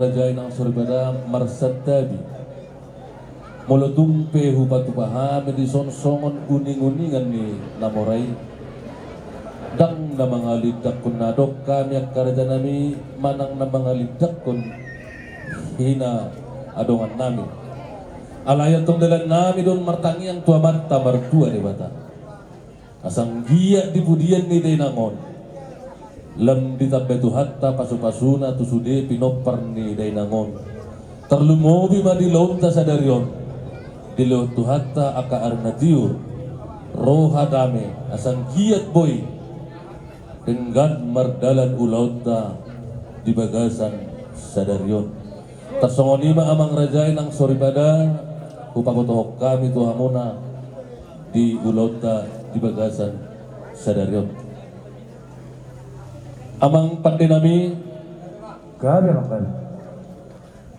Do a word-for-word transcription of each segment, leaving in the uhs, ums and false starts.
Raja i nang soripada marsantabi. Molo tung pe hupatupa hami dison songon uninguningan ni na mora i, ndang na mangalindangkon na adong hami angka rajanami manang na mangalindangkon hinaadongannami. Alai antong dalannami do on martangiang tu Amanta Martua Debata, asa anggiat di pudian ni dainang on lam ditambai Tuhanta pasupasuna tu sude pinompar ni dainang on. Tarlumobi ma di ulaonta sadari on, dilehon Tuhanta angka ari na tiur, roha dame, asa anggiat boi denggan mardalan ulaonta di bagasan sadari on. Tarsongon i ma amang raja i nang soripada, hupabotohon hami tu hamuna di ulaonta di bagasan sadari on. Amang pandenami, gabe amang, gabe.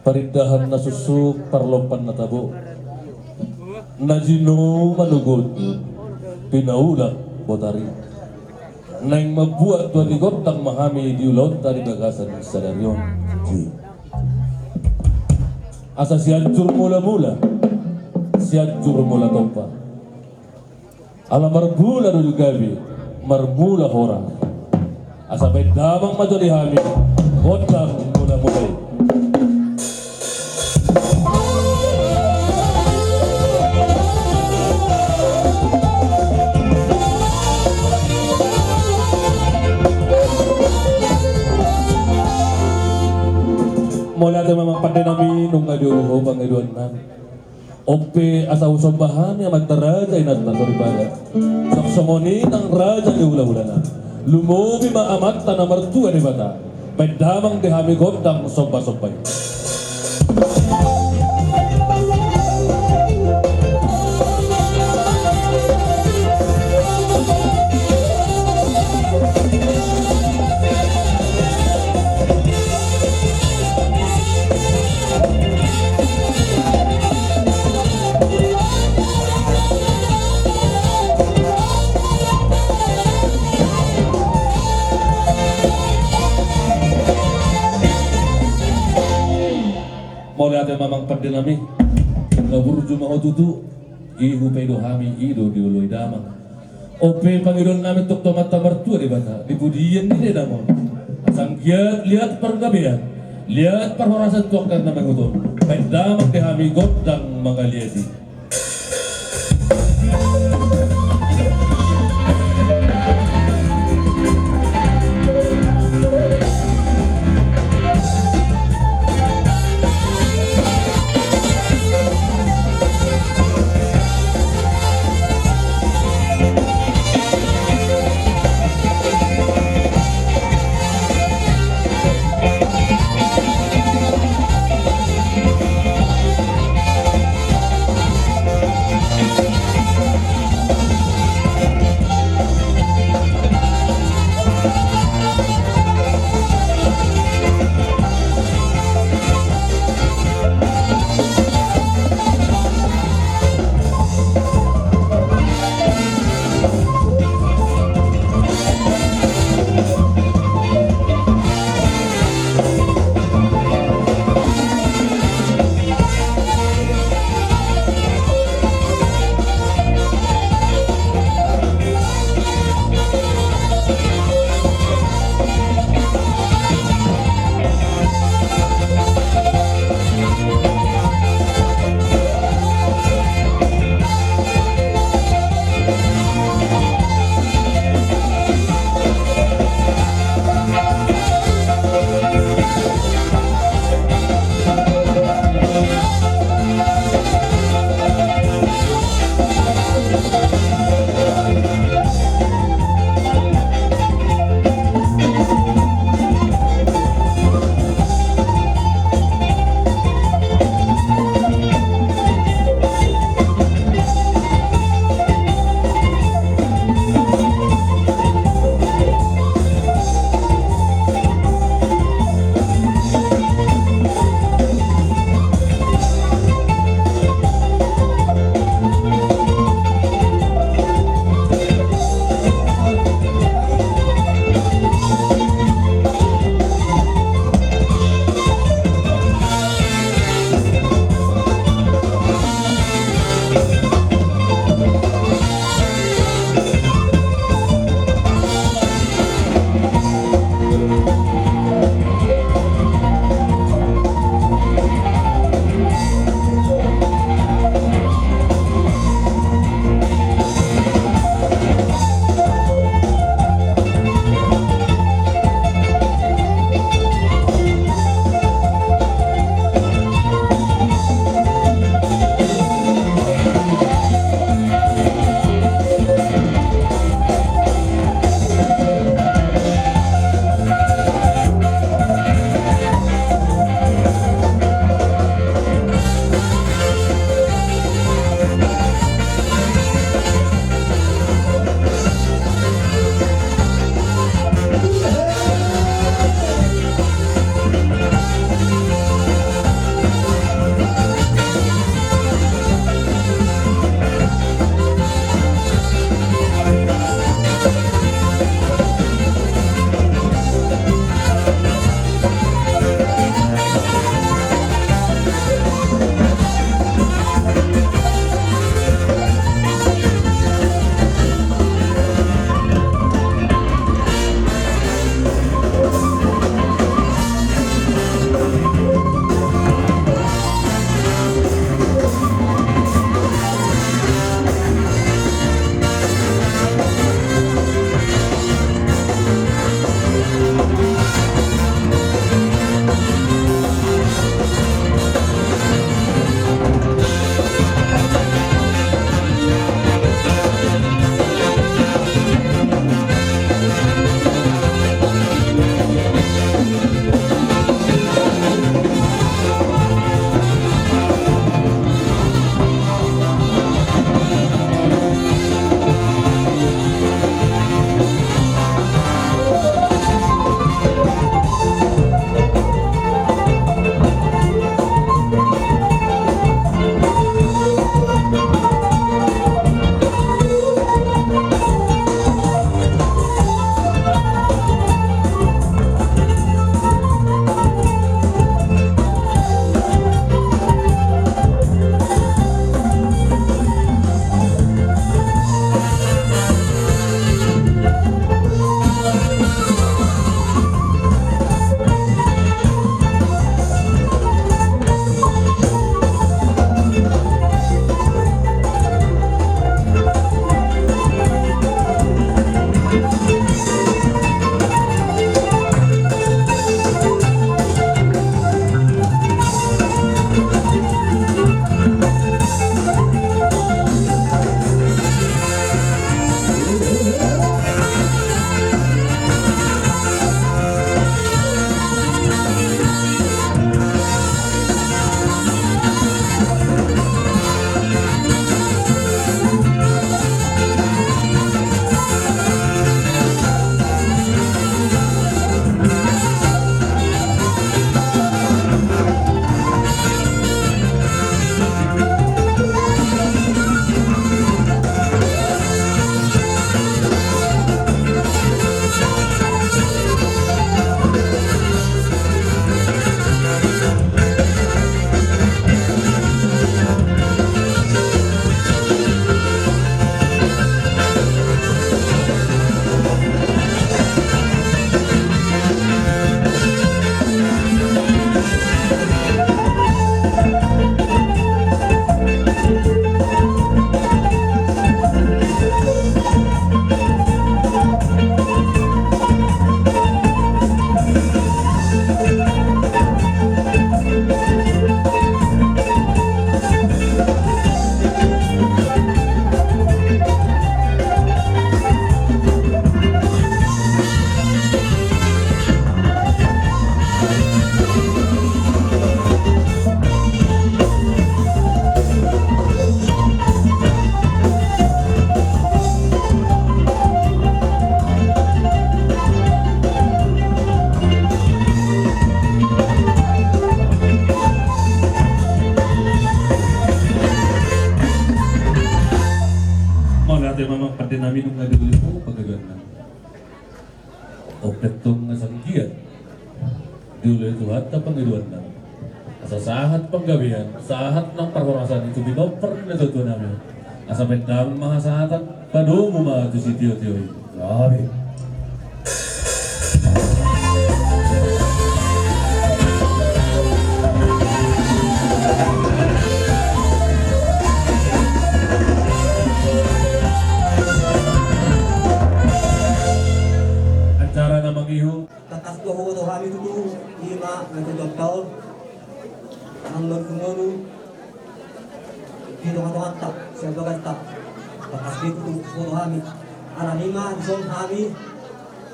Parindahan na suksuk, parlompan na tabo, na jinou manogot, pinaulak botari, naeng mambuat tu atik gondang ma hami di ulaonta di bagasan sadari on. Asa Sianjur Mulamula, Sianjur Mulatompa. Ala marmula do gabe, marmula horas. Asa baen damang ma jo di hami gondang mulamula i. Mauliate ma amang pandenami, nunga dioloi ho pangidoannami. On pe asa husomba hami amanta raja, inanta soripada, songon i nang raja ni hulahulanami. Lumobi ma Amanta na martua Debata, baen damang di hami gondang sombasomba i. Mauliate ma amang pandenami, nunga burju ma ho tutu. I hupaido hami, i do dioloi damang. On pe pangidoannami tok tu Amanta Martua Debata di pudian ni dainang on, asa anggiat liat pargabean, liat parhorasan tu angka na mangihuthon, baen damang di hami gondang mangaliat i. Sahat pangidoanna, asa sahat panggabean, sahat nang parhorasan i tu pinompar ni natuatua nami. Asa mendang ma hasahatan, padomu ma tu sitiotio i. Gabe. Acara na mangihut. Tangkas do huboto hami tutu, i ma na jolo taon, nang na marumunu di tongatonganta sian bagasta. Tangkas do tutu huboto hami. Alani i ma dison hami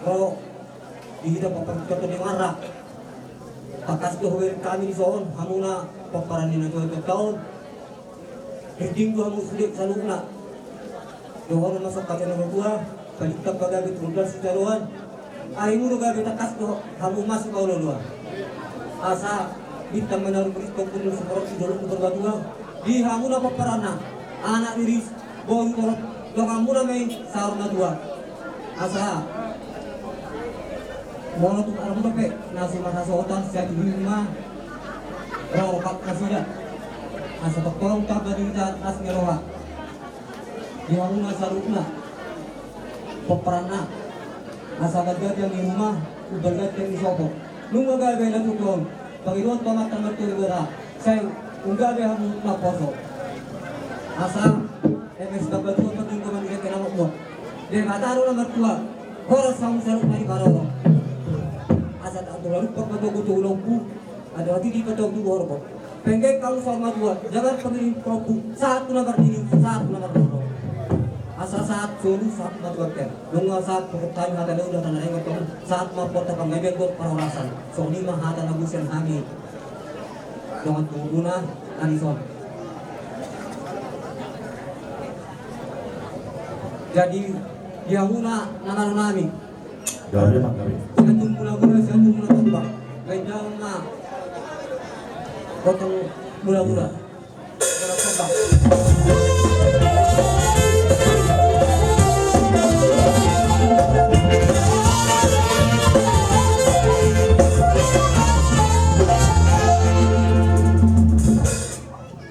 ro di hita paparintoton ni marra. Tangkas do hubereng hami dison hamuna pomparan ni na jolo taon. Rinding do hamu sude saluhutna. Dohonon ma songon hata ni natuatua, balintang ma gabe, turundan sijaloan. Arimuna gabe, tangkas do hamu masuk halualuan. Asa bintang ma na rumiris, tompul na siporot, sidolok na parbatua. Di hamuna pomparanna, anak riris, boru torop, donganmuna ma i saur matua. Asa molo tung anak dope na so marhasohotan, sai tu hami ma ro rap nasida. Asa tongtong tamba di hita las ni roha di hamuna saluhutna pomparanna. Asa ganjang di rumah, umbahen ganjang di sopo. Nunga gabe na tutu on, pangidoan tu Amanta na martua Debata, sai umgabe hamu na poso. Asa eme sitamba tua, patingko ma di reke na mokmok. Debata do na martua, horas hamu saluhutna diparorot. Asa taat do na rumpang patogu tu ulongku, andor hatiti patogu tu horbo. Penggeng hamu saur matua, jagar pangiring pahompu, sahat tu na marnini, sahat tu na marnono. Asa sahat solu, sahat matua ker. Nunga sahat pokok hami hata na uli, hata na denggan hamu, sahat ma pota panggabean dohot parhorasan. Songon i ma hata na boi sian hami dongan tubumuna na dison. Jadi di hamuna na malo nami. Gabe ma, gabe. Sian tu mula-mula, sian tu mula tompa. Baen damang ma potang mula-mula.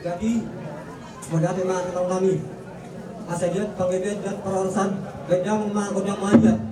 Jadi mauliate ma na malo nami. Asa liat panggabean, liat parhorasan, baen damang ma gondang mauliate.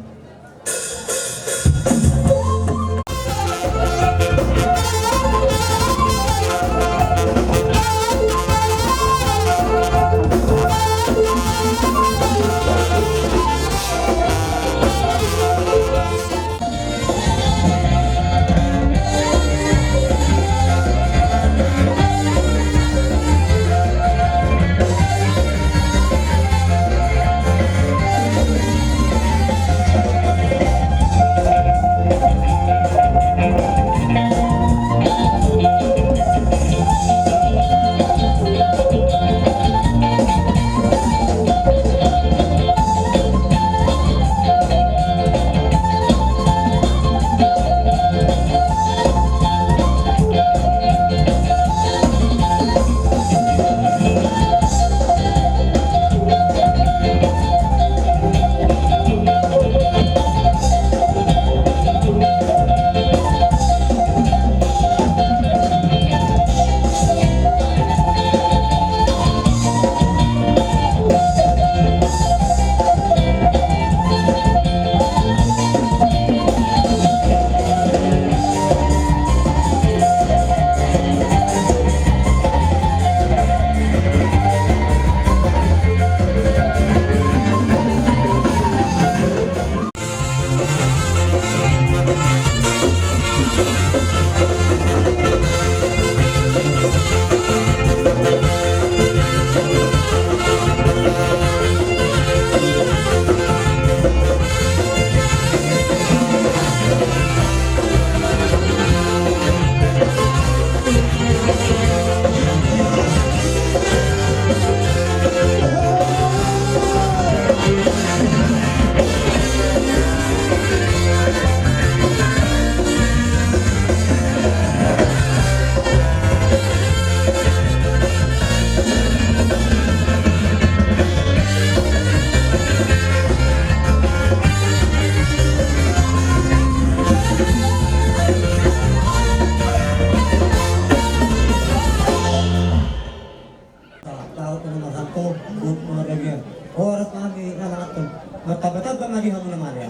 Di hamuna ma lean.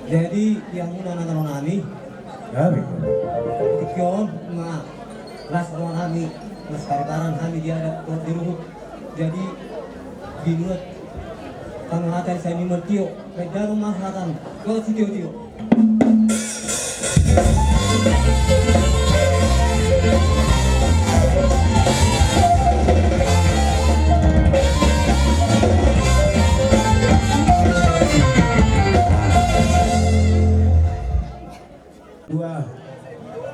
Jadi di hamuna na ro nami. Tingki on ma las ro nami, las paribaran hami di adat dohot di ruhut. Jadi binuat panghata i sai ni martio. Baen dalan ma hata, dohot sitio-tio. Dua,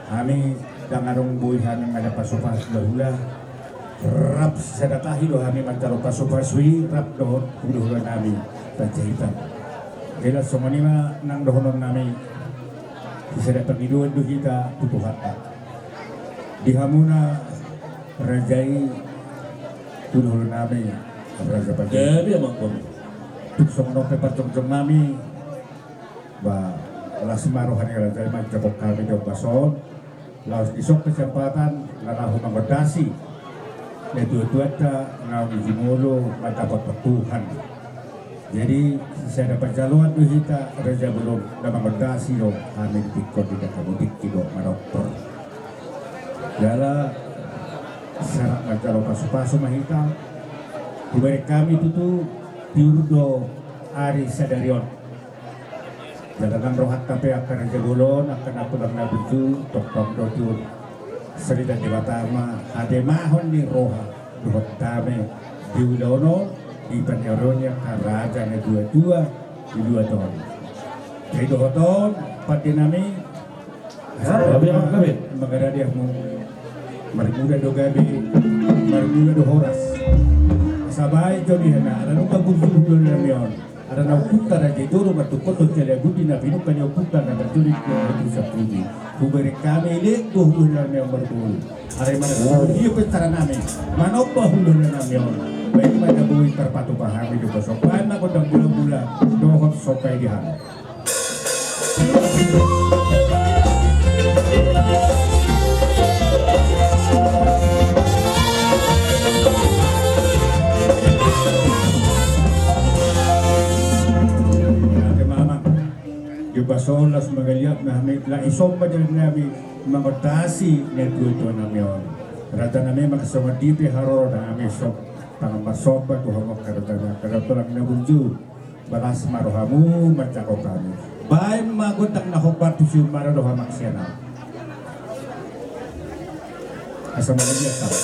hami ndang adong boi hami manjalo pasu-pasu hulahula. Rap sisada tahi do hami manjalo pasu-pasu i rap dohot hulahula nami Panjaitan. Jala songon i ma nang dohonon nami, sisada pangidoan do hita tu Tuhanta. Di hamuna raja i, hulahula nami Raja Panjaitan. Jadi amang kono. Tung songon on pe parjongjong nami. Ba, las ma roha ni raja i manjangkon hami di ombas on. Laos di son kesempatan na laho mangondasi natuatuanta na di jumolo mandapothon Tuhan. Jadi sisada panjaloan do hita raja bolon na mangondasi do hami di tingki on di dangka mudik i do manortor. Jala sarat manjalo pasu-pasu ma hita. Hubereng hami tutu tiur do ari sadari on. Jala nang rohanta pe angka raja bolon, angka na tulang na burju, tongtong do tiur. Soritan Debata ma hademahon ni roha dohot dame di ulaon on, di panaroni angka raja na tua-tua di luat on. Jadi dohot on pande nami. Gabe, gabe. Mangarade hamu. Marmula do gabe, marmula do horas. Asa baen jo di hana, ala nunga burju hulahula nami on. Ala na ompunta Raja i Doro martungkot tu jala budi na pinungka ni ompunta na parjolo di Doro tu sapuji. Hubereng hami lek do hulahula nami on marboru. Ala i ma na sadia pe cara nami manomba hulahula nami on. Baen ma na boi tarpatupa hami do pasok. Baen ma gondang mula-mula dohot somba i di hami. Di ombas on las ma galiat ma hami, lai somba jala nami mangondasi na tua-tua nami on. Raja nami, mangkasongon dia pe haroro nami, somba tangan marsomba tu hamu angka raja nami, angka tulang na burju. Balas ma rohamu manjangkon hami. Baen ma gondang na hombar tu siumara do hamu angka sian au. Asa mangaliat au.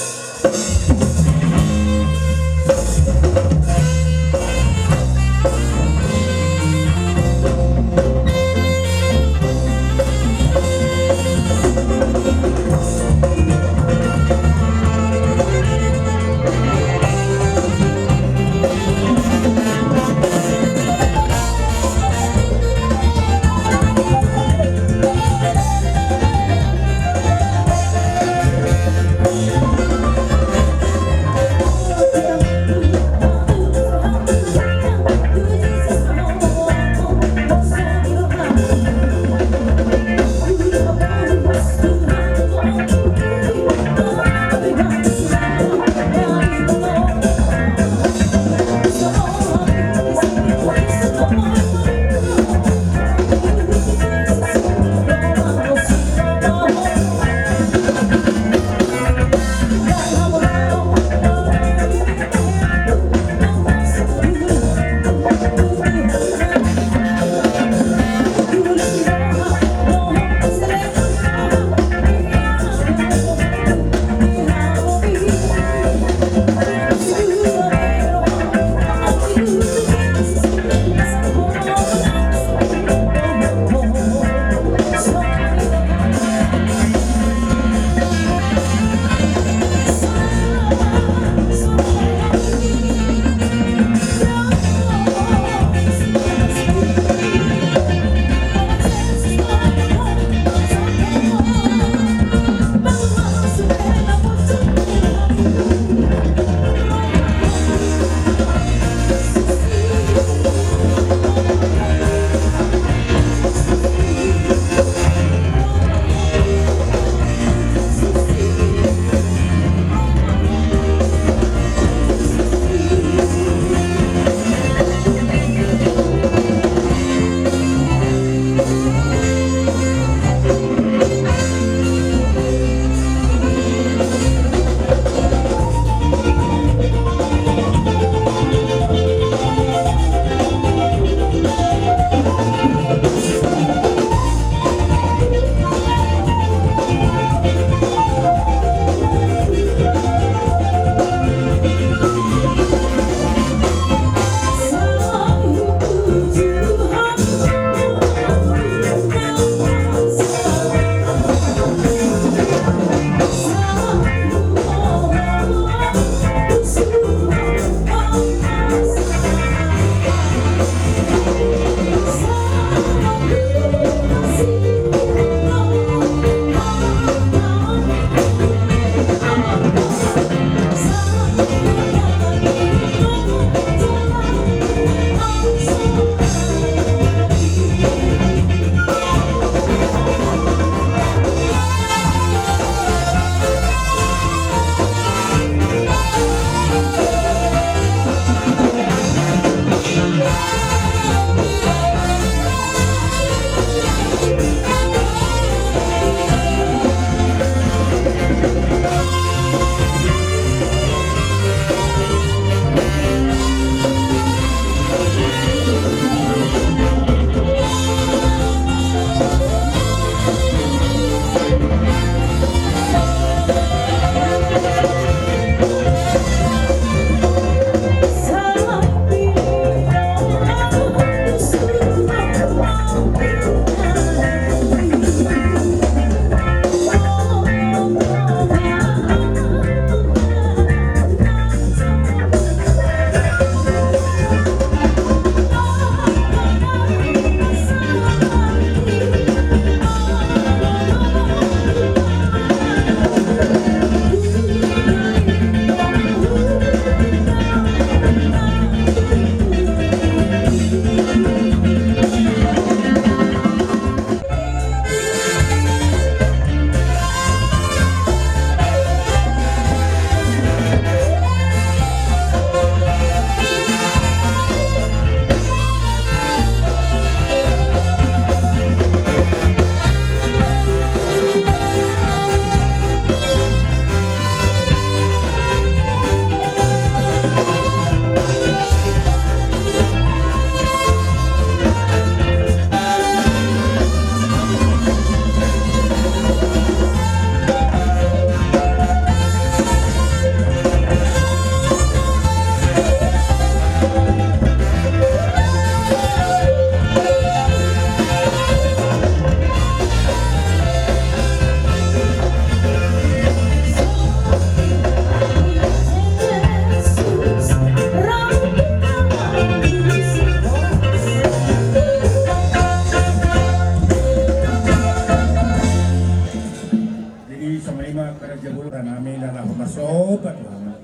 Topa Tuhan.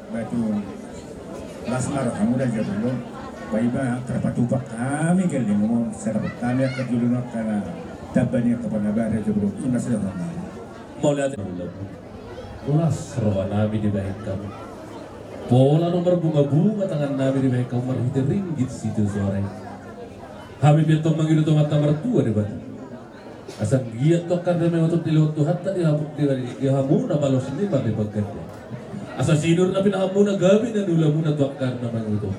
Batu las ma rohamu da jabolo. Ba iba tarpatupa hami gellengmu, sai dapot hami angka jolo na angka na tamba ni angka panabara jabolo. Ima sada rohamu. Mauliate. Las rohanami dibahen hamu. Pola do marbungabunga tangannami dibahen hamu marhite ringgit sitio sore. Hami pe antong mangido tu Amanta Martua Debata. Asa anggiat tu angka na mangihut dilehon Tuhanta di hamu, di, di hamuna balos ni marlipat ganda. Asa sinur na pinahanmuna gabe na niulamuna tu angka na mangihut on.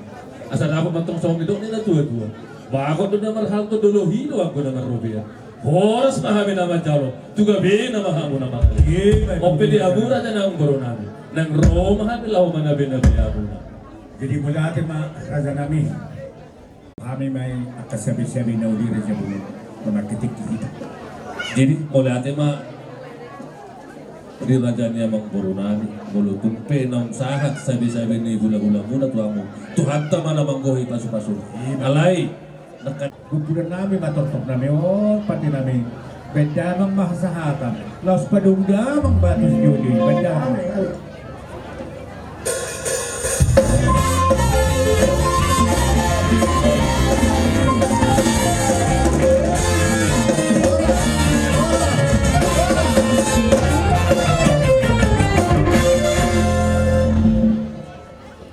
Asa dapot ma antong songon nidok ni natuatua. Bagot do na marhalto, dolo hi do anggo na marrobean. Horas ma hami na manjalo, tu gabe nama hamu na mangalehon. Ope di hamu raja nang boru nami. Nang ro ma hami laho manabenabe hamuna. Jadi mauliate ma raja nami. Hami ma i angka sabesabe na uli raja boru na mangkitik hita. Jadi mauliate ma di raja ni amang boru nami, molo tung pe naung sahat sabesabe ni hulahulamuna tu hamu, Tuhanta ma na manggohi pasupasu. Alai Gumpulan nami ma tongtong nami on pati nami. Baen damang ma hasahatan. Laos padomu damang batu sijoli. Baen damang.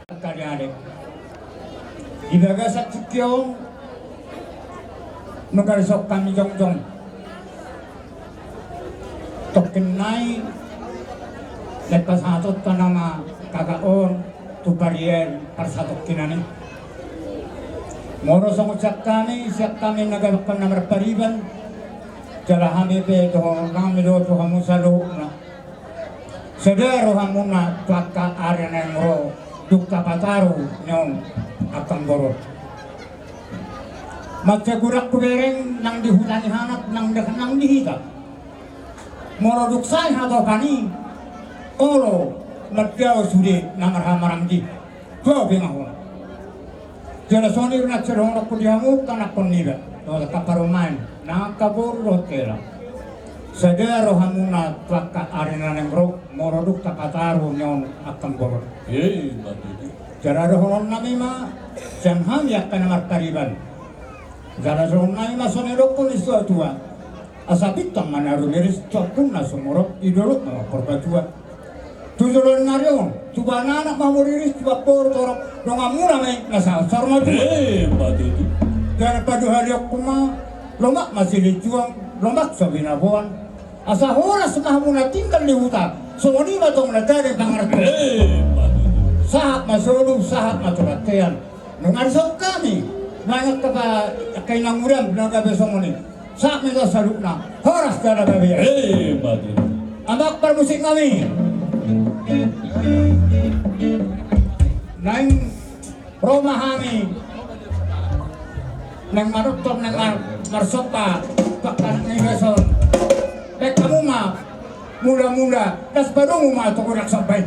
Angka ni ale. Di bagasan tingki on, nunga dison hami jongjong. Tongkin nai, naeng pasahatonta nama kaga on, tu parian parsatongkinan i. Molo songon sian hami, sian hami na gabe angka na marpariban, jala hami pe dohonon nami do tu hamu saluhutna. Sada rohamuna tu angka ari naeng ro, dung tapataru nion angka borok. Mansai godang hubereng nang di huta ni hanak nang di, nang di hita. Molo dung sae hatopan i, olo mandao sude na marhamaranggi. Gabe ma hona. Jala songon i do na sai dohononku di hamu angka anakkon niba dohot angka parumaen, nang angka boru dohot hela. Sada rohamuna tu angka ari na naeng ro, molo dung tapataru nion angka borok. Jala dohonon nami ma sian hami angka na marpariban. Jala dohonon nami ma songon na nidokkon ni situatua. Asa bintang ma na rumiris, tu ampuna sumurop, di dolok ma mangkorbatua. Tu joloan ni ari on, tubuan anak ma muriris, tubuan boru torop, donganmuna ma i na sahat saur matua. Ima tutu. Jala paduahalionku ma, lomak ma silinjuang, lomak so binaboan. Asa horas ma hamuna tinggal di huta, songon i ma tong na jadi pangarantoan. Ima tutu. Sahat ma solu, sahat ma tu bontean. Nunga dison hami, nang angka pa, angka inang mudam, nang gabe songon i. Sahat ma hita saluhutna, horas jala gabe. Ima tutu. Amang parmusik nami. Naeng ro ma hami. Naeng manonton, naeng mar-, marsomba, tu angka na i dison. Baen hamu ma. Mula-mula, das padomu ma tu godang somba i.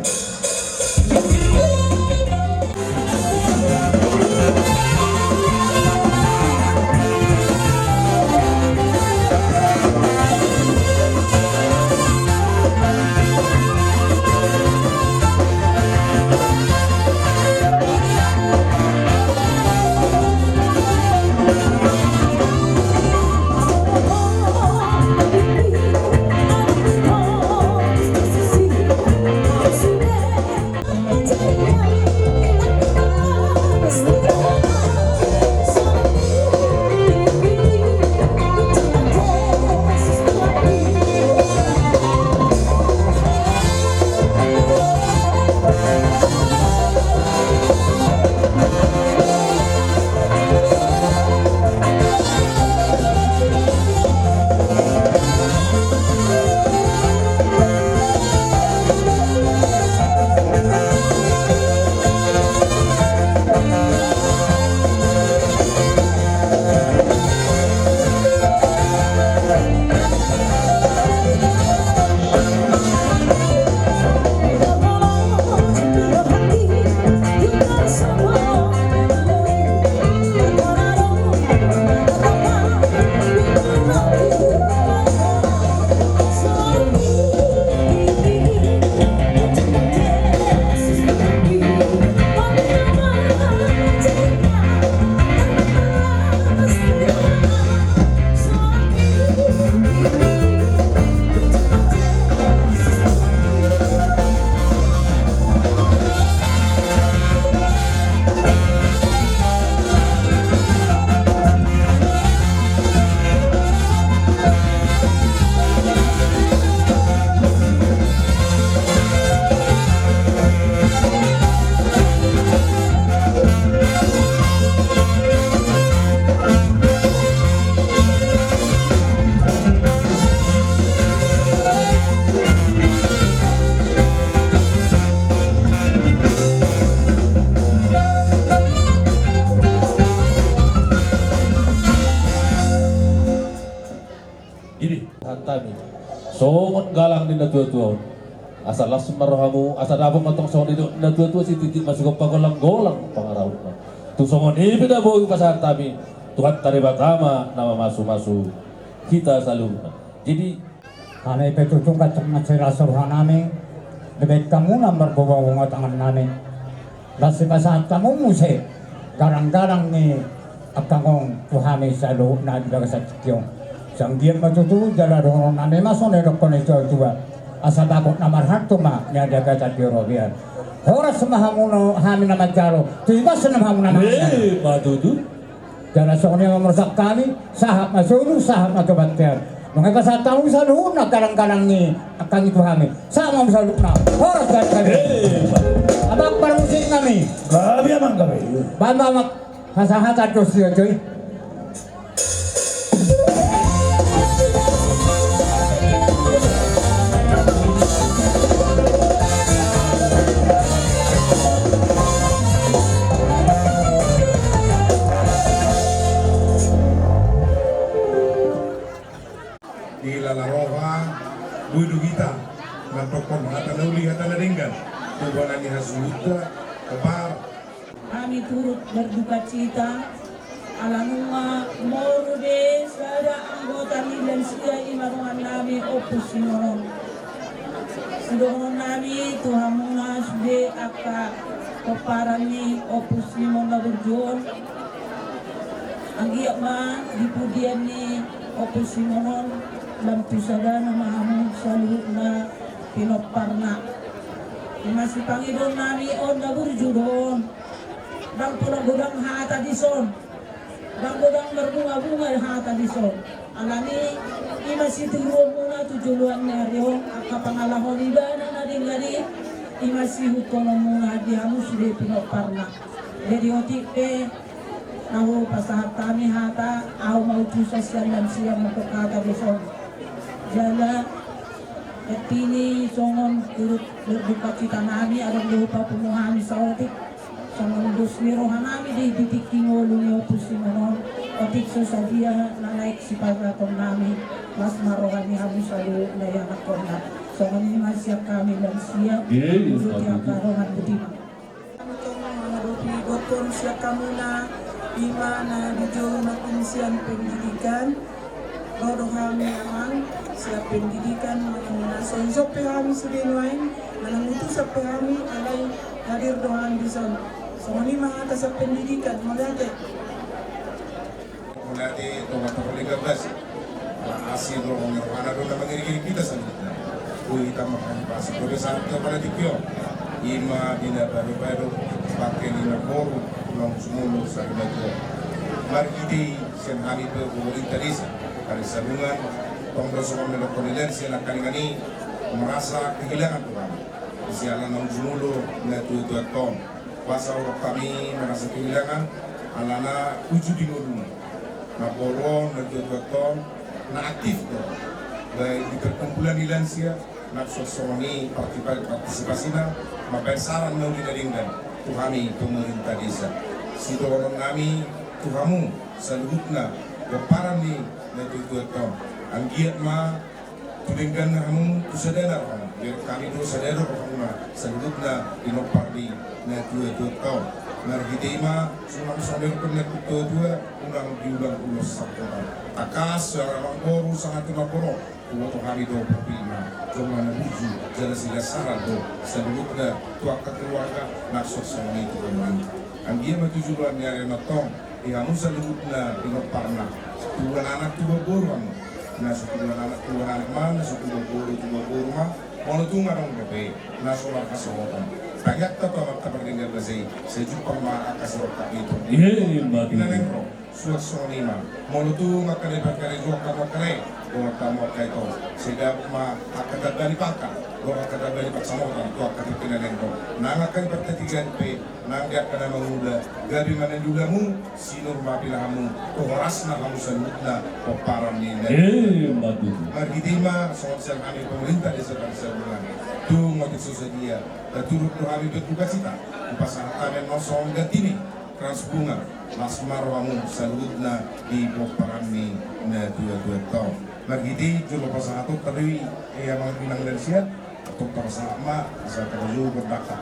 Jadi, hata ni songon galang ni natuatua on. Asa las ma rohamu, asa dapot ma tong songon i dohot natuatua, sititi ma sigompa, golanggolang pangarahutna. Tu songon i pe na boi pasahat hami, Tuhanta Debata ma na mamasumasu hita saluhutna. Jadi, hami pe tutu ganjang ma las rohanami, dibahen hamu na marbobabonga tangannami. Las sipasahat hamu muse garanggarang ni angka on tu hami saluhutna di bagasan tingki on. Sai anggiat ma tutu jala dohononnami ma songon na nidok ni natuatua: Asa bagot na marhalto ma nian di hagabean di robean. Horas ma hamu na, hami na manjalo, tu ibas ma hamu na manjalo. Emma tutu. Jala songon i ma mursak hami, sahat ma solu, sahat ma tu bontean. Nunga dipasahat hamu saluhutna garanggarang ni angka on tu hami. Sahat ma hamu saluhutna. Horas, gabe, gabe. Emma tutu. Abang parmusik nami. Gabe, amang, gabe. Bang, bang, bang. Hasahatan do sio, coy. Di lala roha, boi do hita mandokkon hata na uli, hata na denggan tu bona ni hasuhuta, kepar. Hami turut berdukacita, ala nunga moru be sada anggota ni lansia, i ma dongan nami Ompu Simon on. Sidohonon nami tu hamuna sude angka pomparan ni Ompu Simon na burju on. Anggiat ma di pudian ni Ompu Simon on, lam tu sadana ma hamu saluhutna pinomparna. I ma sipangidoan nami on, na burju do on. Ndang pola godang hata dison. Ndang godang marbungabunga hata dison. Alani i ma sitiruonmuna tu joloan ni ari on, angka pangalaho ni ibana na denggan i, i ma siihuthononmuna di hamu sude pinomparna. Jadi otik pe, na hupasahat hami hata, ahu ma utusan sian lansia mandok hata dison. Jala, hepini songon turut berdukacita nami, adong do hupapungu hami saotik. Songon dos ni roha nami di, di tingki ngolu ni Ompu Simon on, otik so sadia na naeng sipasahaton nami, las ma roha ni hamu saluhutna ianakhonna. Songon i ma sian hami lansia. Iya, iya, molo di angka dongan, boti ma. Antong mangadopi botoon sian hamuna, i ma na di jolo nangkin sian pendidikan. Ro do hami, amang, sian pendidikan, manang na so dison pe hami sude nuaeng, manang utusan pe hami, alai hadir do hami dison. Songon i ma hata sian pendidikan, mauliate. Mauliate, tonga-tonga ni gabas. Asi do, rohana do na mangiring-iring hita saluhutna. Boi hita marhata pasi, boi do sahat tu pala di pio. I ma di na bado-bado, bangke ni na boru, ulang sumulu, sari na juo. Marhite i, sian hami pe pemerintah desa, ari Sabungan, tong do songon na nidokkon ni lansia nangkaningan i, merasa kehilangan do hami. Siala naung jumolo natuatuanta on. Boasa hami merasa kehilangan, alana uju di ngoluna. Na boru on, natuatuanta on, na aktif do. Baik di perkumpulan ni lansia, nang songon i parti-, partisipasina, mambaen saran na uli na denggan tu hami pemerintah desa. Sidohonon nami tu hamu saluhutna pomparan ni natuatuanta on. Anggiat ma tu dengganna hamu, tu sadana rohamu. Jadi hami do sada do rohamuna saluhutna pinompar ni natuatuanta on. Marhite i ma, songon na nidok ni natuatua, unang diulang ulos sampulu. Tangkas, sahala amangboru, sahat tu namboru. Huboto hami do, pupina, jolma na burju jala silas saran do saluhutna tu angka keluarga, nang songon i tu hamu. Anggiat ma tu joloan ni ari on tong, di hamu saluhutna pinomparna, tubuan anak tubuan boru hamu. Na so tubuan anak tubuan anak ma, na so tubuan boru tubuan boru ma. Molo tung adong dope na so marhasohotan, tangiangta tu Amanta Pardenggan Basa i, sai jumpang ma angka sirongkap ni ito. Iya, iya, betul. Ina nengro. Suang songon i ma, molo tung angka na diparkarejoan hamu angka na i, dohot hamu angka ito, sai dapot ma angka tamba ni pangkat dohot angka tamba ni pansamotan tu angka tingki na naeng ro. Nang angka di partingkian pe, nang di angka na mangula, gabe ma na niulamu, sinur ma pinahanmu tu horasna hamu saluhutna pomparan ni na. Eh, matutu. Marhite i ma songon sian hami pemerintah desa Parisabulan, tung otik so sadia, taturut do hami berdukacita, hupasahat hami annon songon ganti ni krans bunga, las ma rohamu saluhutna di pomparan ni natuatuanta on. Marhite i jolo pasahaton tadi, eh, amang inang dan siat, atau pasahat ma, asa tadi jolo berdaka.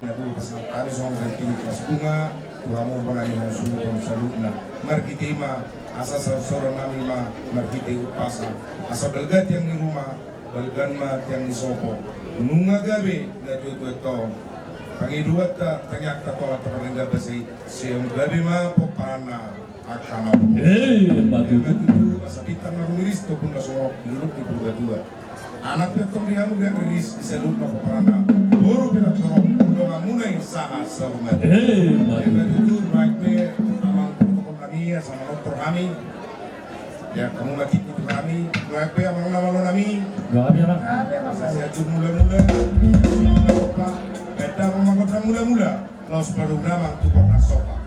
Na boi pasahat hami songon hadiah ni kelas bunga tu hamu, pangidoan suhut saluhutna. Marhite i ma asa sasorsoronnami ma marhite umpasa, asa balga tiang ni ruma, balga ma tiang ni sopo. Nunga gabe na tuatua i on, pangidoanta, tangiangta tu Amanta Pardenggan Basa i, sai gabe ma pomparanna angka na. Eh, ima tutu. Ima tutu, asa bintang na rumiris tu ombun na sumorop di dolok ni Purbatua. Anak pe antong di hamu riris, di saluhutna pomparanna. Boru pe antong, donganmuna i sahat saur matua. Eh, ima tutu. Ima tutu, nuaeng pe amang protokol nami, asa manortor hami. Ia, hamu ma tingki tu hami, nuaeng pe amang na malo nami. Nuaeng pe, amang. Asa sian jur mulamula, baen damang ma gondang mulamula. Laos padomu damang tu gondang sopa.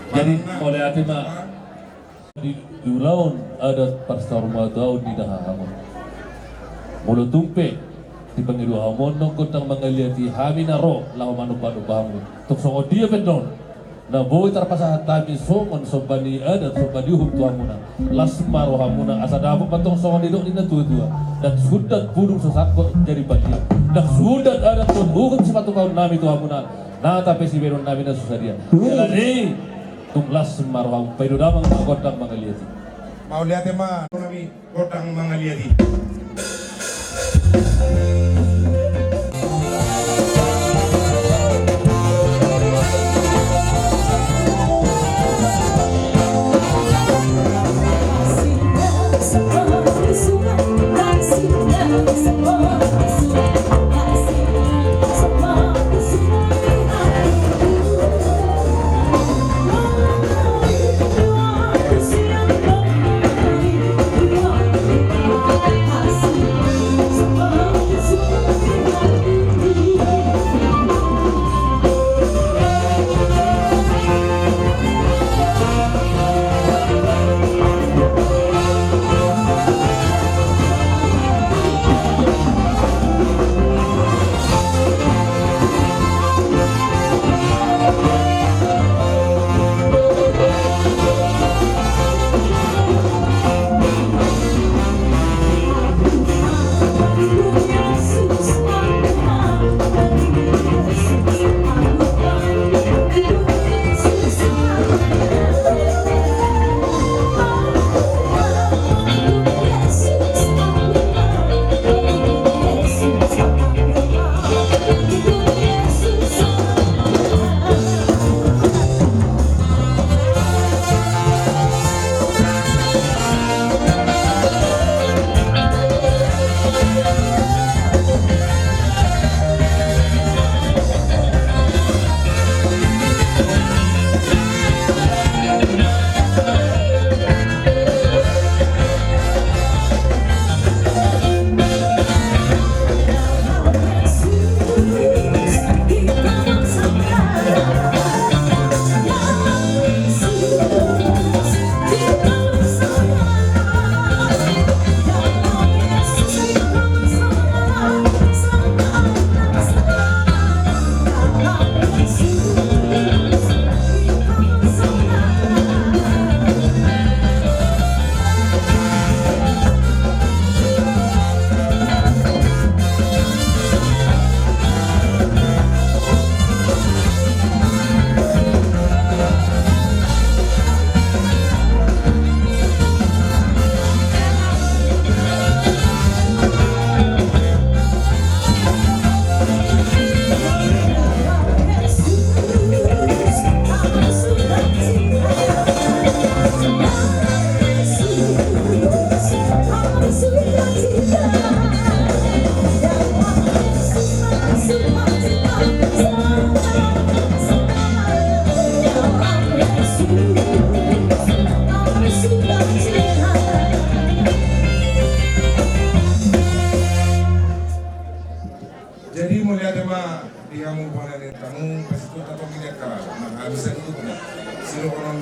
Jadi, mauliate ma. Di, di ulaon adat parsaurmatuaon ni dahahamu. Molo tung pe dipangido hamu on gondang mangaliat i, hami na ro laho manombanomba hamu. Tung songon dia pe annon na boi tarpasahat hami songon somba ni adat, somba ni uhum tu hamuna, las ma rohamuna asa dapot ma antong songon nidok ni natuatua: Ndang sundat pudung so sangkot jadi padia, ndang sundat adat dohot uhum sipatupaonnami tu hamuna, nata pe sibahenonnami na so sadia. Jala ni Tung las ma rohamu, paidodamang ma gondang mangaliat i. Mauliate ma nami gondang mangaliat i.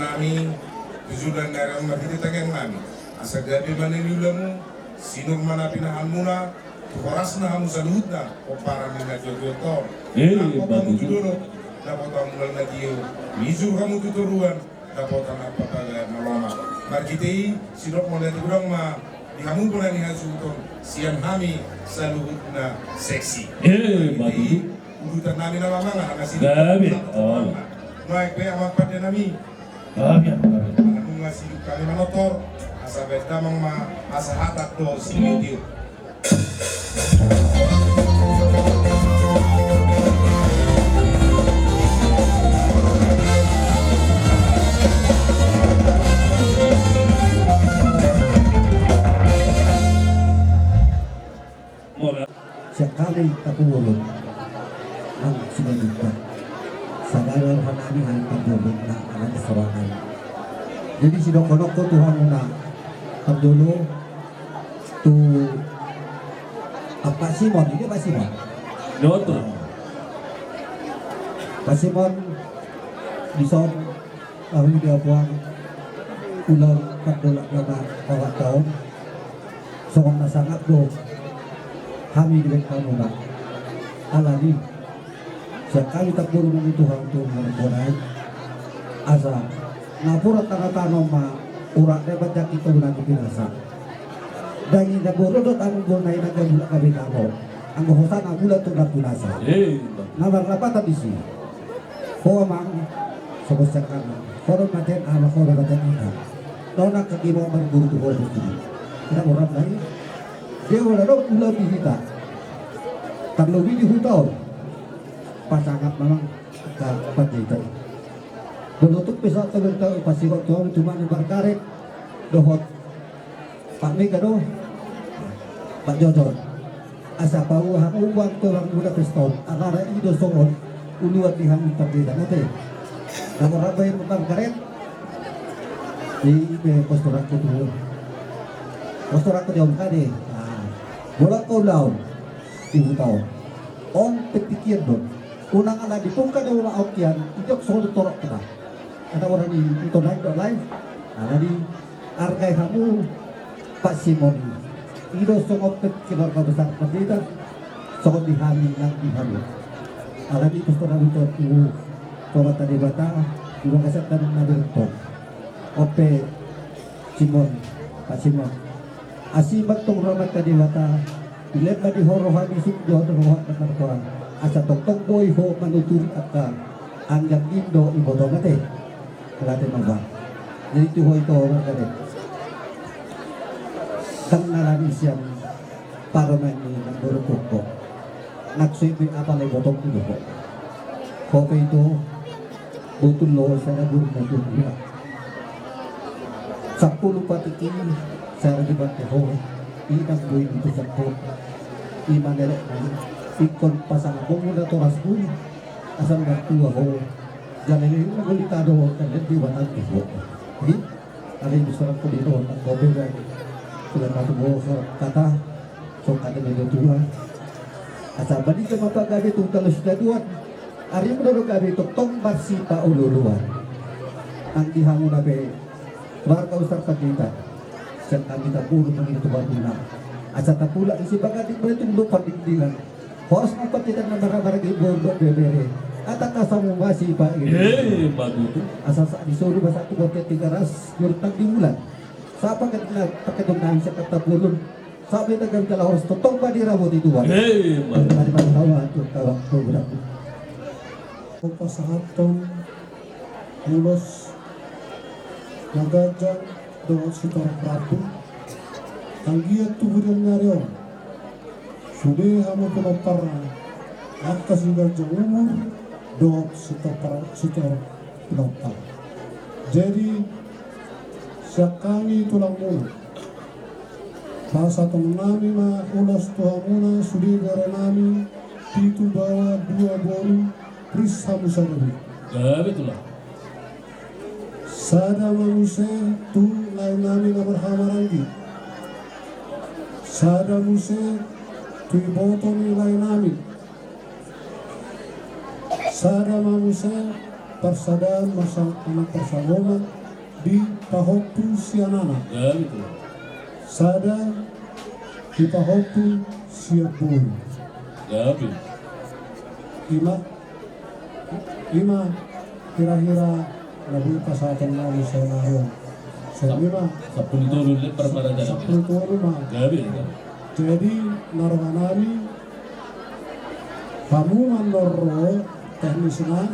Hami tu joloan ni ari on marhite tangiang nami, asa gabe ma na niulamu, sinur ma na pinahanmuna, tu horasna hamu saluhutna pomparan ni na jotjot on. Eh, nang dapot hamu tu dolok, dapot hamu ulaon na tio, mijur hamu tu toruan, dapot hamu parbagason na lomak. Marhite i, sinur ma na di godang ma di hamu bona ni hasuhuton sian hami saluhutna seksi. Eh, marhite i, udutan nami nama mangan, angka si gabe. Nuaeng pe amang pande nami. Gabe, gabe. Manungasi hami manortor, asa baen damang ma, asa hatat do sitiotio. Sian hami Tampubolon, nang Simanjuntak. Sada do roha nami, hami Tampubolon, nang ala ni sorangan. Jadi sidohononku tu hamuna, parjolo tu Pak Simon, i do Pak Simon. Dohot. Pak Simon, dison, ahu di apuang, ulaon pardolok na opat taon. Songon na sangap do hami dibaen hamuna. Alani, sian hami Tampubolon, mangihut tu hamuna, asa napuran tano-tano ma urat, dapat jaki tu na di pinasa. Daging na boru do tano, bona i na gabe, gabe tano. Anggo hosana bulat tu na pinasa. Eh. Na marlapatan disi. Ho amang, songon sian hami. Ho do maten ama, ho do maten ina. Nona kaki mau marguru tu ho do tu. Ina orang lain. Dia wala do ulaon di hita. Tarlobi di huta on. Pasangap memang ka panjaitan. Molo tung pe sahat tu berita, pasti waktu au cuma ni markaret. Dohot Pak Mega do, Pak Jojon. Asa paboa hamu buat tu orang muda pesta on. Alana i do songon ulaon di hamu tardeda, mate. Nang orang baen markaret. I pe postoranku tu. Postoranku di on kade. Nah, bola kau lau. Di huta on. On pe pikiran do. Unang ala dipungka do ma ongkian. Ijok songon torop kita. Ada orang di, itu naik do lai. Alani argai hamu Pak Simon. I do songon pe keluarga besar pendeta, songon di hami nang di hamu. Alani pesta na butuh tu Amanta Debata, di bagasan tanah na beruntung. On pe Simon, Pak Simon. Asi ma tong roha ni Amanta Debata, dilehon ma di ho roha ni sukma dohot roha na martua. Asa tongtong boi ho manuturi angka anggiat ni indo iboto, mate. Alate ma ba. Jadi tu ho ito margaret. Dang na lani sian parumaen ni nang boru pokok. Nang so i pe apala ibotongku do ho. Ho pe ito, botul do sada boru na dua. Sampulu patik i sada dibante ho. I nang boi ni tu sangko. I manelek nai. Ingkon pasangap ho muna toras bui. Asal martua ho. Jala i na gulita do, dan di batang di ho. Di? Ada yang diserang ko di ho, nang ko pe kan. Sudah matu bo kata. Songkada na tua. Asa balintang ma pagabe tu talu sitaduan. Ari muna do gabe tongtong marsipaolooloan. Nang di hamuna pe, warga usar pandita. Sian hami Tampubolon mangihut tu hamuna. Asa tapulak isi baganding, muna tung do pandingdingan. Horas ma pandita na marhamaranggi, boru dohot bebere. Asa hamu masipaolooloan. Eh, bagus tu. Asa sa di solu basa tu botet Tigaras, jurutang di bulan. Sapa kan na pakai dong nang sian Tampubolon. Sampe tagan jala horas tongtong ma diramoti Tuhan. Eh, mantap. Mari, mari, tawa, tu, tawa, tawa, tawa. Pasahathon ulos na ganjang dohot sitorop rambu. Anggiat tu bulan ni ari on, sude hamu pinompar angka siganjang umur dohot sitorop, sitorop pinompar. Jadi, sian hami tulangmuna, pasahaton nami ma ulos tu hamuna sude bere nami, pitu baoa dua boru, ris hamu sada be. Gabe tulang. Sada ma muse tu lae nami na marhamaranggi. Sada muse tu iboto ni lae nami. Sada ma muse parsadaan masa anak parsangoman Dipahompu sian anak. Gabe, Tulang. Sada dipahompu sian boru. Gabe. Ima, ima kira-kira na boi pasahaton nami saonari on. Songon i ma. Sampulu tolu lembar ma raja nami. Sampulu tolu ma. Gabe, gabe. Jadi na roha nami, hamu mandok ro teknisna,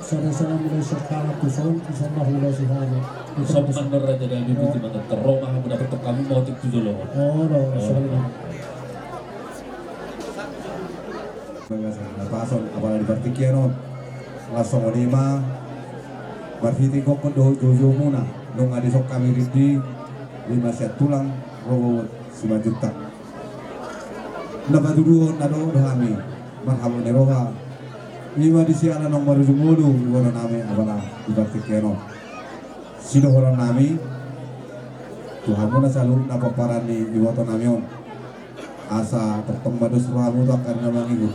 sada-sada mulai sian hami tu son, tu son ma huulosi hami. Son mandok raja nami, boti mangan, ro ma hamu, dapothon hamu ma otik tu jolo. Olo, olo. Songon i ma. Bagasan na pason, apala di partingkian on. Laos songon i ma, marhite gokhon dohot joujoumuna, nunga dison hami rinding, ima sian tulang, ro Simanjuntak. Na patuduhon na dohot do hami, marhabot ni roha. Ima di siala naung marujung ngolu, iboto nami apala di partingkian on. Sidohonon nami, tu hamuna saluhutna pomparan ni iboto nami on. Asa tongtong ma dos rohamu tu angka na mangihut.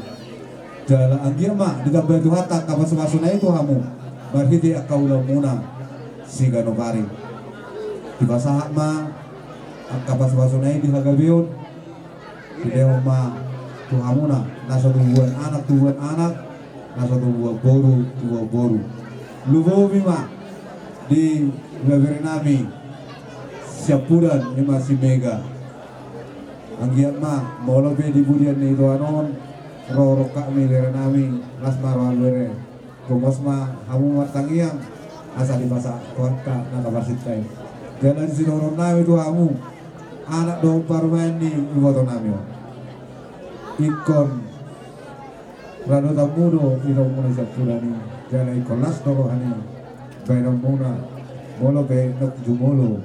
Jala anggiat ma ditambai Tuhanta angka pasupasuna i tu hamu. Marhite angka ulaonmuna siganup ari. Dipasahat ma angka pasupasuna i di hagabeon. Dilehon ma tu hamuna, na so tubuan anak, tubuan anak, na so tubuan boru, tubuan boru. Lumobi ma di bere nami, siampudan ima si Mega. Anggiat ma, molo pe di pudian ni itoan on, ro rohami bere nami, las ma roha bere. Pogos ma hamu martangiang, asa dipasahat Tuhanta na marsinta i. Jala sidohonon nami tu hamu, anak dohot parumaen ni iboto nami on. Ingkon radotanmu do itoanmuna siampudan i, jala ingkon las do roha ni baenonmuna, molo pe naung jumolo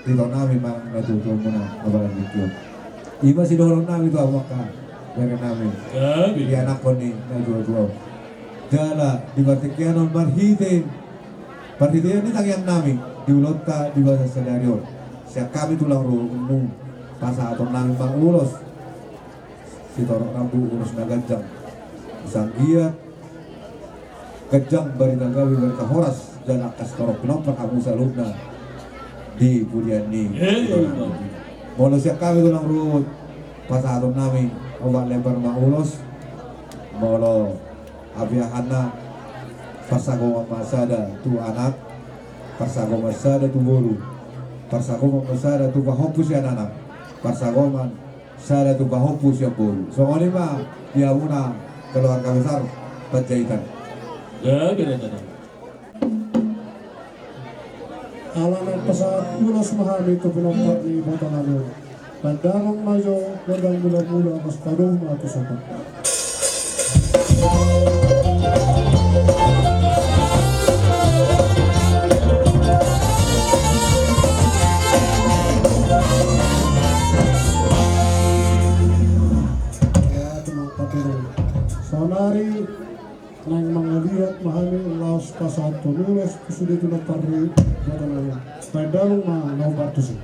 ito nami manang natuatuamuna apala di tingki on. Ima sidohonon nami tu hamu angka bere nami. Gabe. Ianakhon ni natuatua on. Jala di partingkian on marhite parhitean ni tangiang nami di ulaonta di bagasan sadari on. Sian hami tulang ruhutmu, pasahaton nami ma ulos. Sitorop rambu ulos na ganjang. Asa anggiat ganjang barita gabe barita horas, jala angka sitorop pinompar hamu saluhutna di pudian ni. Molo sian hami tulang ruhut, pasahaton nami opat lembar ma ulos. Molo apiahanna, parsagoman ma sada tu anak, parsagoman sada tu boru, parsagoman ma sada tu pahompu sian anak, parsagoman sada tu pahompu sian boru. Songon i ma di hamuna keluarga besar Panjaitan. Gabe raja nami. Ala naeng pasahat ulos ma hami tu pinompar ni iboto nami on. Baen damang ma jo gondang mulamula, asa padomu ma tu sopo. Ia, tumangkap ini. Saonari naeng mangaliat ma hami laos pasahathon ulos tu sude tu na parri botana. Baen damang ma na umbar tusi.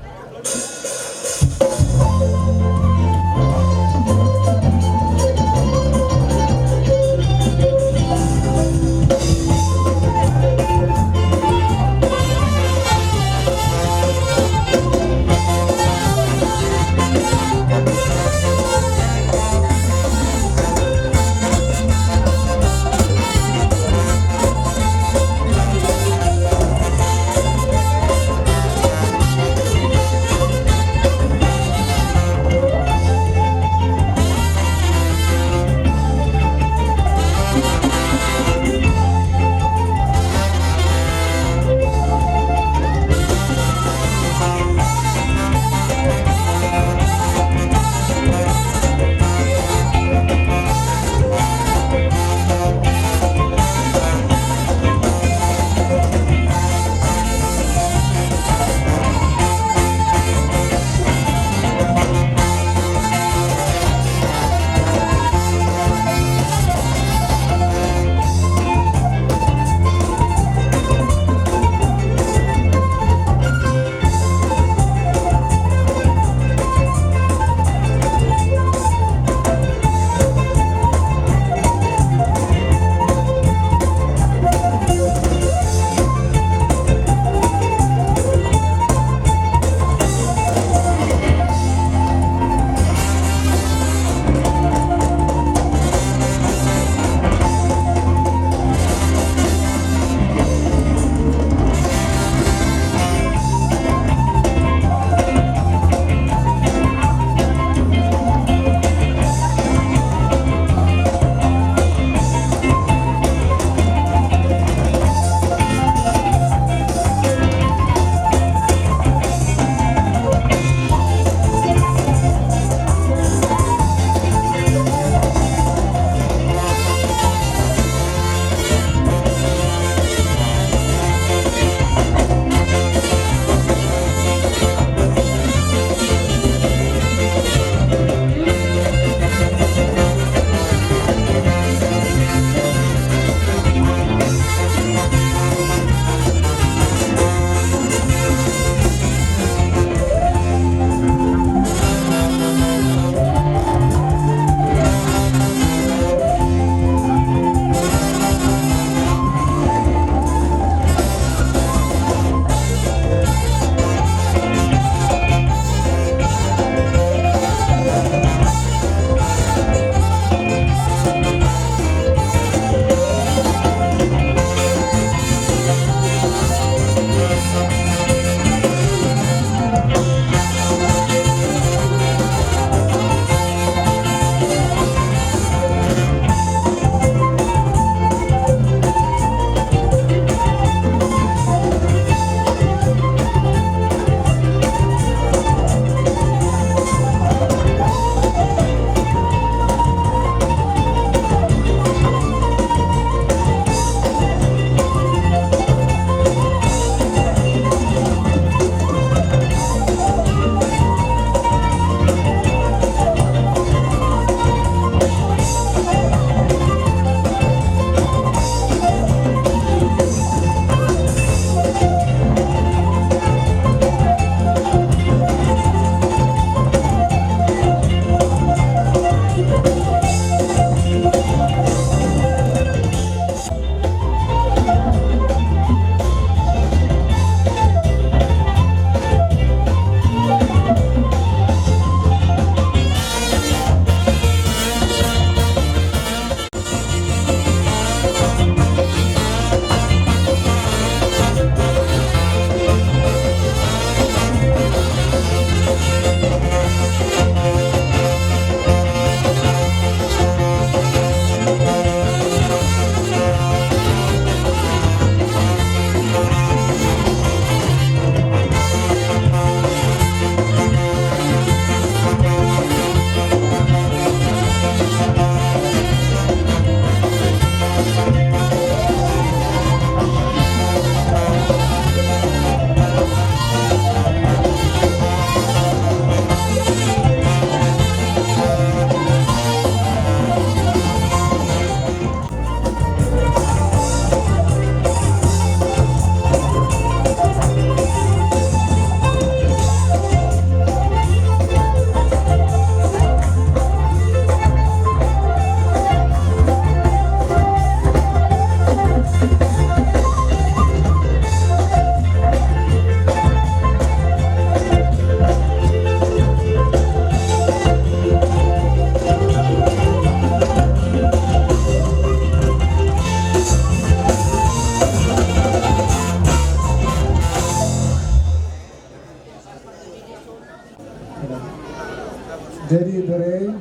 Jadi bere,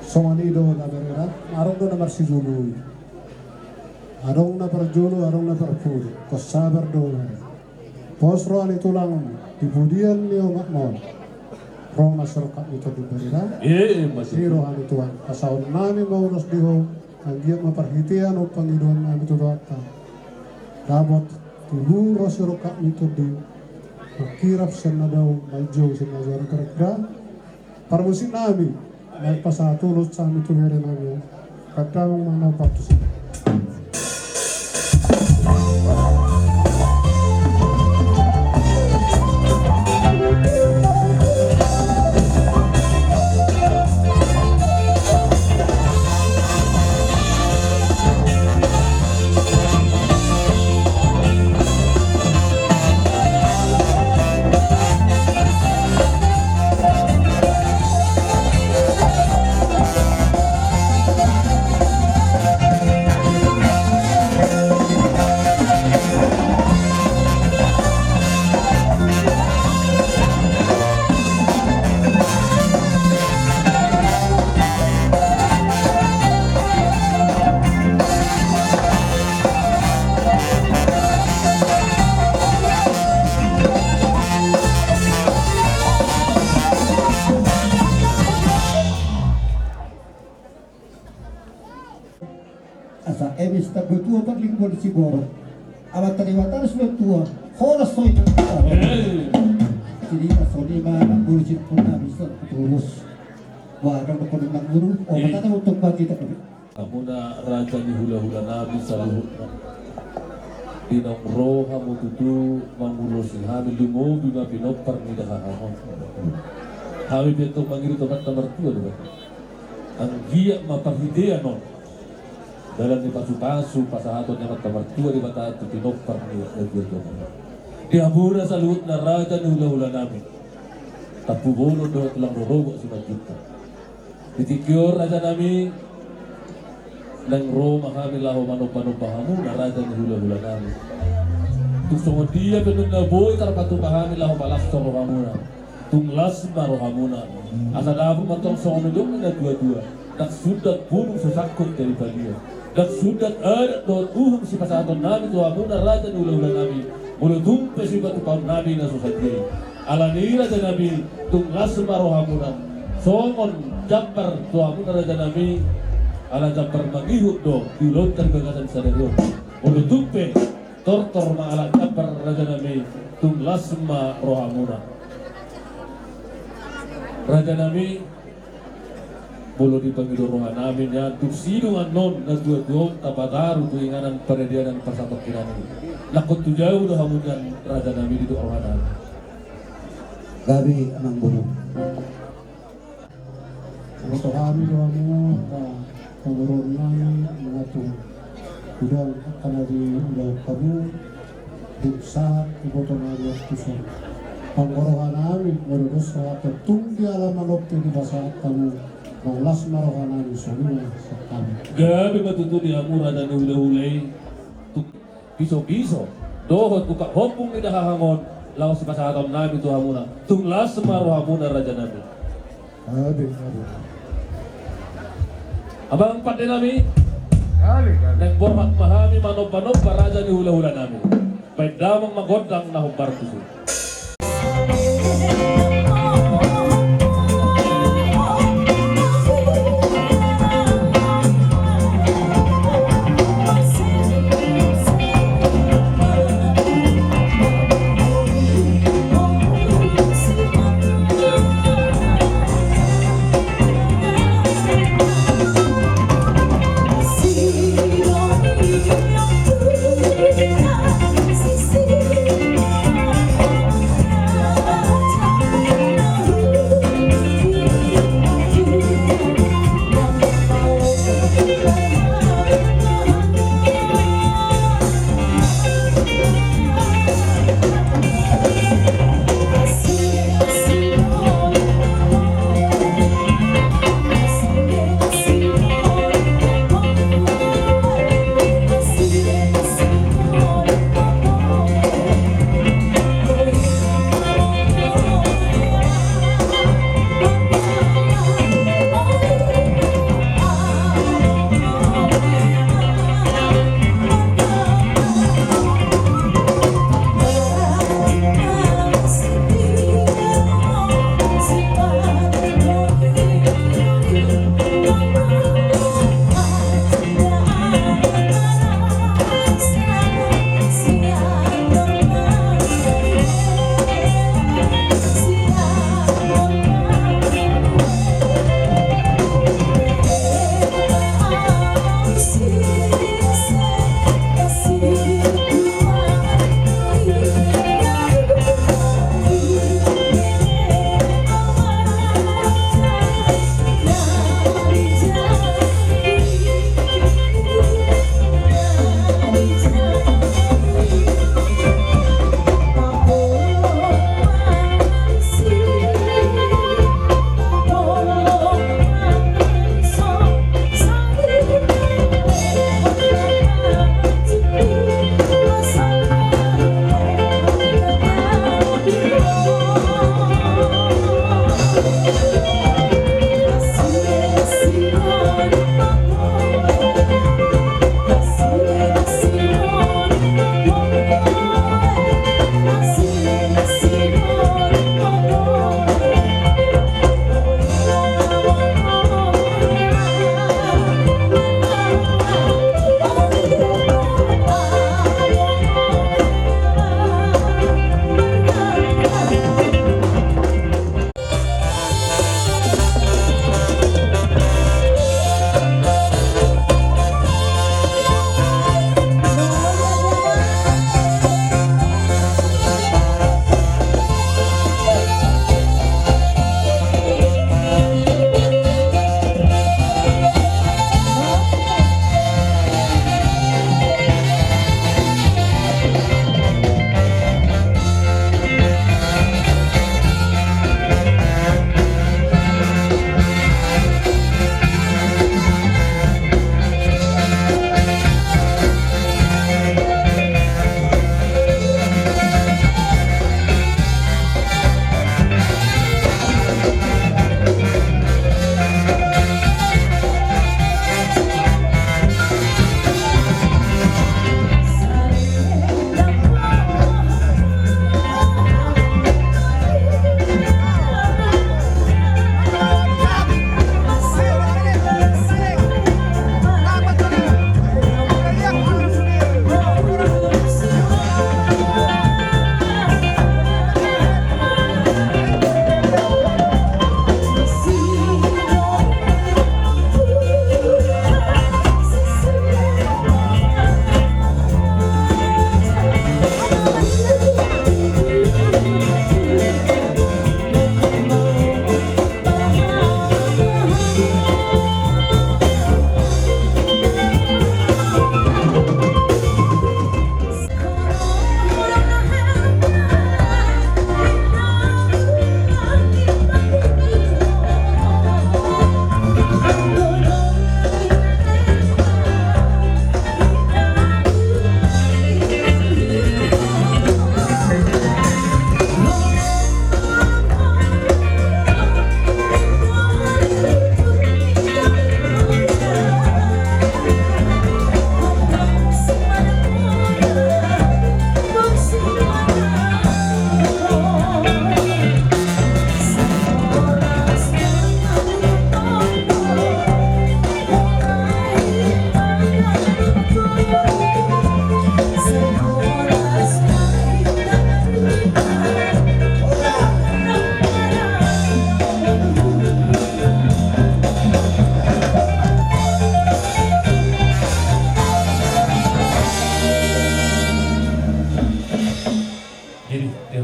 songon i do na bere da, adong do na marsijolo i. Adong na parjolo, adong na parpudi, ingkon sabar do bere. Pos roha ni tulang di pudian ni omakmon. Ro ma sirongkap ni tondi bere da. Iya, iya, Mas. Di roha ni Tuhan, pasahat nami ma ulos di ho. Anggiat ma parhitean on pangidoan nami tu Tuhanta, dapot tibu ro sirongkap ni tondi, mangkirap sian na dao, manjou sian na jala, kira-kira parmusik nami. Naeng pasahat ulos hami tu bere nami. Kadang manau partusuk. Asa eme sitamba tua parlinggoman siborok. Amanta Debata do sudah tua. Horas soi. Hei. Jadi songon i ma nang guru sirpun nami sitamba tua. Wah, dong dong kodong nang guru. Oh, iya. Mata tau tok bagi tak. Hamuna raja ni hulahula nami saluhutna. Di naung ro hamu tutu mangulosi hami, lumobi ma pinompar ni dahahangon. Hami pe tong mangido tu Amanta Martua do. Anggiat ma parhitean on dalan ni pasupasu pasahaton ni Amanta Martua Debata tu pinompar ni hulahula nami. Di hamuna saluhutna raja ni hulahula nami. Tampubolon dohot tulang rorobot Simanjuntak. Di tingki on raja nami, naeng ro ma hami laho manombanomba hamuna raja ni hulahula nami. Tung songon dia pe nunga boi tarpatupa hami laho malashon rohamuna, tung las ma rohamuna. Asa dapot ma tong songon nidok ni natuatua, ndang sundat bulung so sangkot jadi balian. Ndang sundat adat dohot uhum sipasahaton nami tu hamuna raja ni hulahula nami, molo tung pe sipatupaon nami na so sadia i. Alani i raja nami, tung las ma rohamuna. Songon jambar tu hamuna raja nami, ala jambar mangihut do di ulaonta di bagasan sadari on. Molo tung pe tortor ma ala jambar raja nami, tung las ma rohamuna. Raja nami, molo dipangido roha nami nian, dung sidung annon natuatua on tapataru tu inganan paradianan parsatongkinan i. Nangkon tu jabu do hamu nian raja nami didok roha nami. Gabe amang boru. Boto hami do hamu angka pamoruon nami mangatur. Godang angka na diulahon hamu, dung sahat diboto nami waktu son. Anggo roha nami, molo dos roha, tung di alaman on pe dipasahat hamu, nang las ma roha nami, songon i ma sian hami. Gabe ma tutu di hamu raja ni hulahula i, tung pisopiso dohot buka hombung ni dahahangon, laos sipasahaton nami tu hamuna, tung las ma rohamuna raja nami. Ade, ade. Abang pande nami. Ade, ade. Naeng borhat ma hami manombanomba raja ni hulahula nami. Baen damang ma gondang na hombar tusi.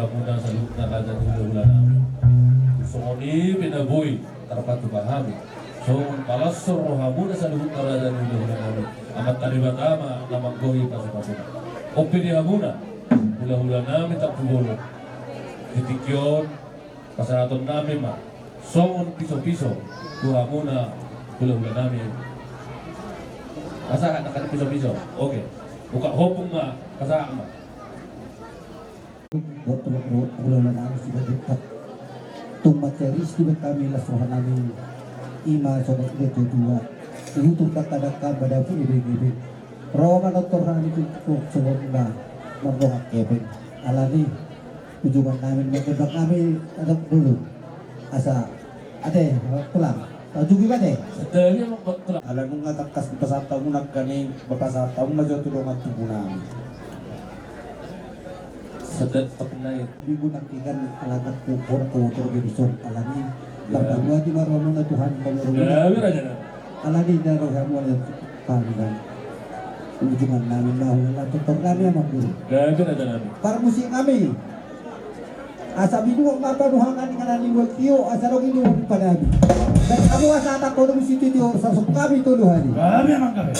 Muna saluhutna raja ni hulahula nami. Songon i pe na boi tarpatupa hami. Songon palas rohamuna saluhutna raja ni hulahula nami. Amanta Debata ma na manggohi pasupasuna. On pe di hamuna hulahula nami Tampubolon. Di tingki on pasahaton nami ma songon pisopiso tu hamuna hulahula nami. Pasahat nangkin pisopiso. Oke. Buka hopung ma, pasahat ma. Buat teman-teman, ulang-ulang nangis tidak dekat. Tung maceris tidak kami las roha nami. Ima sobat dia kedua. Diutuk tak ada kabar dari ibu-ibu. Roha dokter nami tu sebelumnya. Merdeka kepeng. Alani. Ujungan nami merdeka kami ada dulu. Asa. Ate, pulang. Lanjut gimana? Ate, dia mau pulang. Ala nunga tangkas dipasahat hamu nangkaning, pasahat hamu ma jo tu dongan tubu nami. Sedet tepnai. Minggu nangkikan alamat ku kor kotor gedison alani. Ya. Bertemu di marwamuna Tuhan. Ya, biar aja, nah. Alani dan roh hamu ada panggang. Ujungan nami mau lah tutor nami ama guru. Ya, biar aja, nami. Parmusik nami. Asa binuat ma panuhangan ni ngaran ni Mual Tio, asa ro binuat di padami. Dan kamu asa tak kodong si Tio, sasuk kami tolu hari. Kami emang kami.